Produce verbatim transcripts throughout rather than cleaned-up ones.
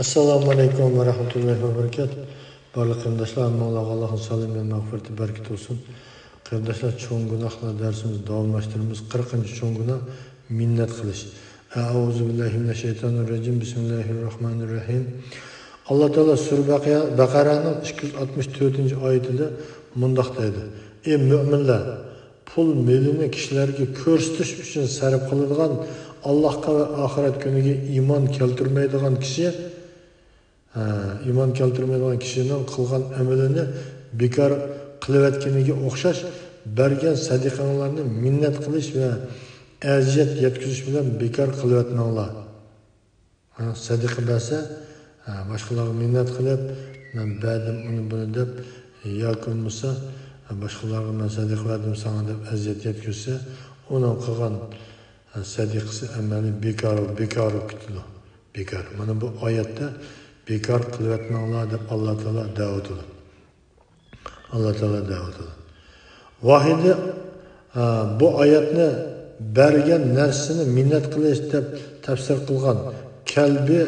ئەسسالامۇ ئەلەيكۇم ۋە رەھمەتۇللاھى ۋە بەرىكاتۇھ. بارلىق قېرىنداشلار، ھەممىڭلارغا ئاللاھنىڭ سالامى ۋە مەغپىرىتى، بەرىكىتى بولسۇن. قېرىنداشلار، چوڭ گۇناھلار دەرسىمىزنى داۋاملاشتۇرىمىز. قىرىقىنچى چوڭ گۇناھ، مىننەت قىلىش. ئەئۇزۇ بىللاھى مىنەششەيتانىر راجىم. بىسمىللاھىر راھمانىر راھىم. ئاللا تائالا سۈرە بەقە-، بەقەرەنىڭ ئىككى يۈز ئاتمىش تۆتىنچى ئايىتىدە مۇنداق دەيدۇ: «ئەي مۆمىنلەر، پۇل مېلىنى كىشىلەرگە كۆرسىتىش ئۈچۈن سەرپ قىلىدىغان، ئاللاھقا ۋە ئاخىرەت كۈنىگە ئىمان كەلتۈرمەيدىغان كىشى، ھە، ئىمان كەلتۈرمەيدىغان كىشىنىڭ قىلغان ئەمىلىنى بىكار قىلىۋەتكىنىگە ئوخشاش، بەرگەن سەدىقەڭلارنى مىننەت قىلىش ۋە ئەزىيەت يەتكۈزۈش بىلەن بىكار قىلىۋەتمەڭلار.» ھە، سەدىقە بەرسە، ھە، باشقىلارغا مىننەت قىلىپ، «مەن بەردىم ئۇنى بۇنى» دەپ، ياكى بولمىسا، ھە، باشقىلارغا «مەن سەدىقە بەردىم ساڭا» دەپ ئەزىيەت يەتكۈزسە، ئۇنىڭ قىلغان، ھە، سەدىقىسى، ئەمەلى بىكار، بىكار بولۇپ كېتىدۇ. بىكار. مانا بۇ ئايەتتە «بىكار قىلىۋەتمەڭلار» دەپ ئاللا تائالا دەۋاتىدۇ. ئاللا تائالا دەۋاتىدۇ. ۋاھىدى، ئە، بۇ ئايەتنى «بەرگەن نەرسىسىنى مىننەت قىلىش» دەپ تەپسىر قىلغان. كەلبى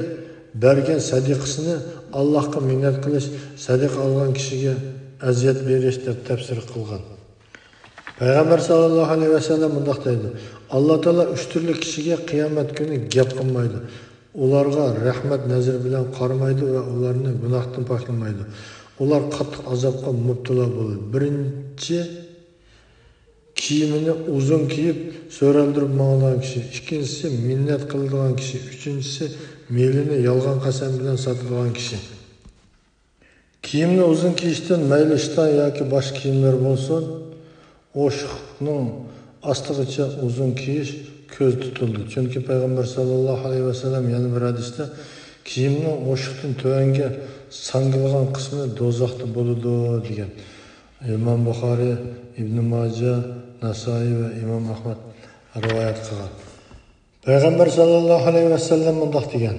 بەرگەن سەدىقىسىنى ئاللاھقا مىننەت قىلىش، سەدىقە ئالغان كىشىگە ئەزىيەت بېرىش دەپ تەپسىر قىلغان. پەيغەمبەر ساللاللاھۇ ئەلەيھى ۋەسەللەم مۇنداق دەيدۇ: «ئاللا تائالا ئۈچ تۈرلۈك كىشىگە قىيامەت كۈنى گەپ قىلمايدۇ. ئۇلارغا رەھمەت نەزىرى بىلەن قارىمايدۇ ۋە ئۇلارنى گۇناھتىن پاكلىمايدۇ. ئۇلار قاتتىق ئازابقا مۇپتىلا بولىدۇ. بىرىنچى، كىيىمىنى ئۇزۇن كىيىپ، سۆرەلدۈرۈپ ماڭىدىغان كىشى. ئىككىنچىسى، مىننەت قىلىدىغان كىشى. ئۈچىنچىسى، مېلىنى يالغان قەسەم بىلەن ساتىدىغان كىشى.» كىيىمنى ئۇزۇن كىيىشتىن مەيلى ئىشتان ياكى باشقا كىيىملەر بولسۇن، ئوشۇقنىڭ ئاستىغىچە ئۇزۇن كىيىش كۆزدە تۇتۇلىدۇ. چۈنكى پەيغەمبەر ساللاللاھۇ ئەلەيھى ۋەسەللەم يەنە بىر ھەدىستە، «كىيىمنىڭ ئوشۇقتىن تۆۋەنگە ساڭگىلىغان قىسمى دوزاختا بولىدۇ» دېگەن. ئىمام بۇخارىي، ئىبنى ماجە، ناسائىي ۋە ئىمام ئەھمەد رىۋايەت قىلغان. پەيغەمبەر ساللاللاھۇ ئەلەيھى ۋەسەللەم مۇنداق دېگەن: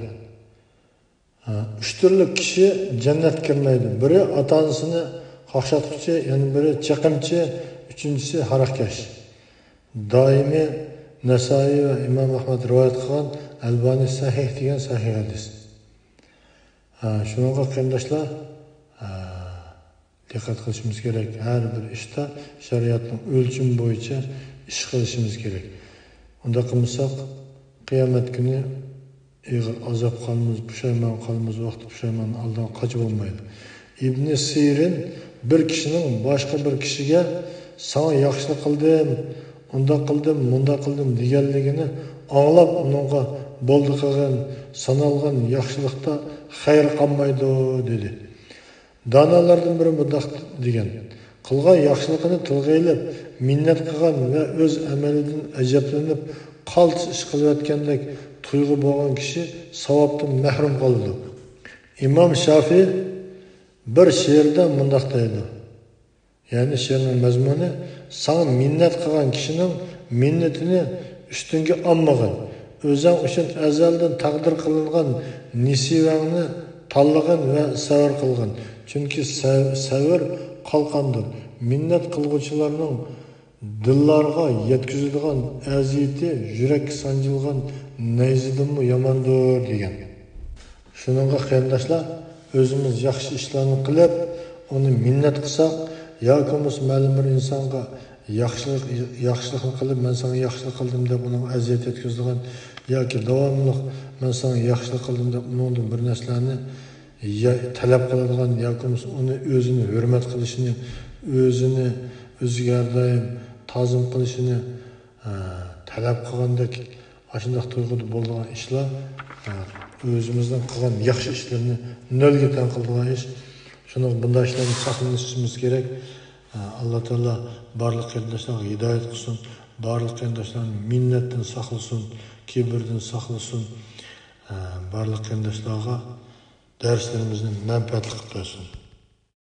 ھە، ئۈچ تۈرلۈك كىشى جەننەتكە كىرمەيدۇ. بىرى ئاتا-ئانىسىنى قاقشاتقۇچى، يەنە بىرى چېقىمچى، ئۈچىنچىسى ھاراقكەش. دائىمى، نەسائىي ۋە ئىمام ئەھمەد رىۋايەت قىلغان، ئەلبانى سەھىھ دېگەن سەھىھ ھەدىس. ھە، شۇنىڭغا قېرىنداشلار، ھە، دىققەت قىلىشىمىز كېرەك. ھەر بىر ئىشتا شەرىئەتنىڭ ئۆلچىمى بويىچە ئىش قىلىشىمىز كېرەك. ئۇنداق قىلمىساق، قىيامەت كۈنى ئېغىر ئازاب قالىمىز، پۇشايمان قالىمىز، ۋاقتى پۇشايماننىڭ ئالدىغا قاچىپ بولمايدۇ. ئىبنى سىرىن بىر كىشىنىڭ باشقا بىر كىشىگە «ساڭا ياخشىلىق قىلدىم، ئۇنداق قىلدىم، مۇنداق قىلدىم» دېگەنلىكىنى ئاڭلاپ، ئۇنىڭغا «بولدى قىلغىن، سانالغان ياخشىلىقتا خەير قالمايدۇ» دېدى. دانالاردىن بىرى مۇنداق دېگەن: «قىلغان ياخشىلىقىنى تىلغا ئېلىپ، مىننەت قىلغان ۋە ئۆز ئەمەلىدىن ئەجەبلىنىپ، قالتىس ئىش قىلىۋەتكەندەك تۇيغۇ بولغان كىشى ساۋابتىن مەھرۇم قالىدۇ.» ئىمام شافىي بىر شېئىردا مۇنداق دەيدۇ، يەنى شېئىرنىڭ مەزمۇنى: «ساڭا مىننەت قىلغان كىشىنىڭ مىننىتىنى ئۈستۈڭگە ئالمىغىن. ئۆزۈڭ ئۈچۈن ئەزەلدىن تەقدىر قىلىنغان نېسىۋەڭنى تاللىغىن ۋە سەۋر قىلغىن. چۈنكى سە-، سەۋر قالقاندۇر. مىننەت قىلغۇچىلارنىڭ دىللارغا يەتكۈزىدىغان ئەزىيىتى يۈرەككە سانجىلغان نەيزىدىنمۇ ياماندۇر» دېگەن. شۇنىڭغا قېرىنداشلار، ئۆزىمىز ياخشى ئىشلارنى قىلىپ، ئۇنى مىننەت قىلساق، ياكى بولمىسا مەلۇم بىر ئىنسانغا ياخشىلىق، ياخشىلىقنى قىلىپ، «مەن ساڭا ياخشىلىق قىلدىم» دەپ ئۇنىڭغا ئەزىيەت يەتكۈزىدىغان، ياكى داۋاملىق «مەن ساڭا ياخشىلىق قىلدىم» دەپ ئۇنىڭدىن بىر نەرسىلەرنى يا-، تەلەپ قىلىدىغان، ياكى بولمىسا ئۇنى، ئۆزىنى ھۆرمەت قىلىشىنى، ئۆزىنى، ئۆزىگە ھەر دائىم تازىم قىلىشىنى، ئە، تەلەپ قىلغاندەك ئاشۇنداق تۇيغۇدا بولىدىغان ئىشلار، ئە، ئۆزىمىزنىڭ قىلغان ياخشى ئىشلىرىنى نۆلگە تەڭ قىلىدىغان ئىش. شۇنىڭ، بۇنداق ئىشلاردىن ساقلىنىشىمىز كېرەك. ئە، ئاللا تائالا بارلىق قېرىنداشلارغا ھىدايەت قىلسۇن. بارلىق قېرىنداشلارنى مىننەتتىن ساقلىسۇن، كىبىردىن ساقلىسۇن. ئە، بارلىق قېرىنداشلارغا دەرسلىرىمىزنى مەنپەئەتلىك قىلىپ بەرسۇن.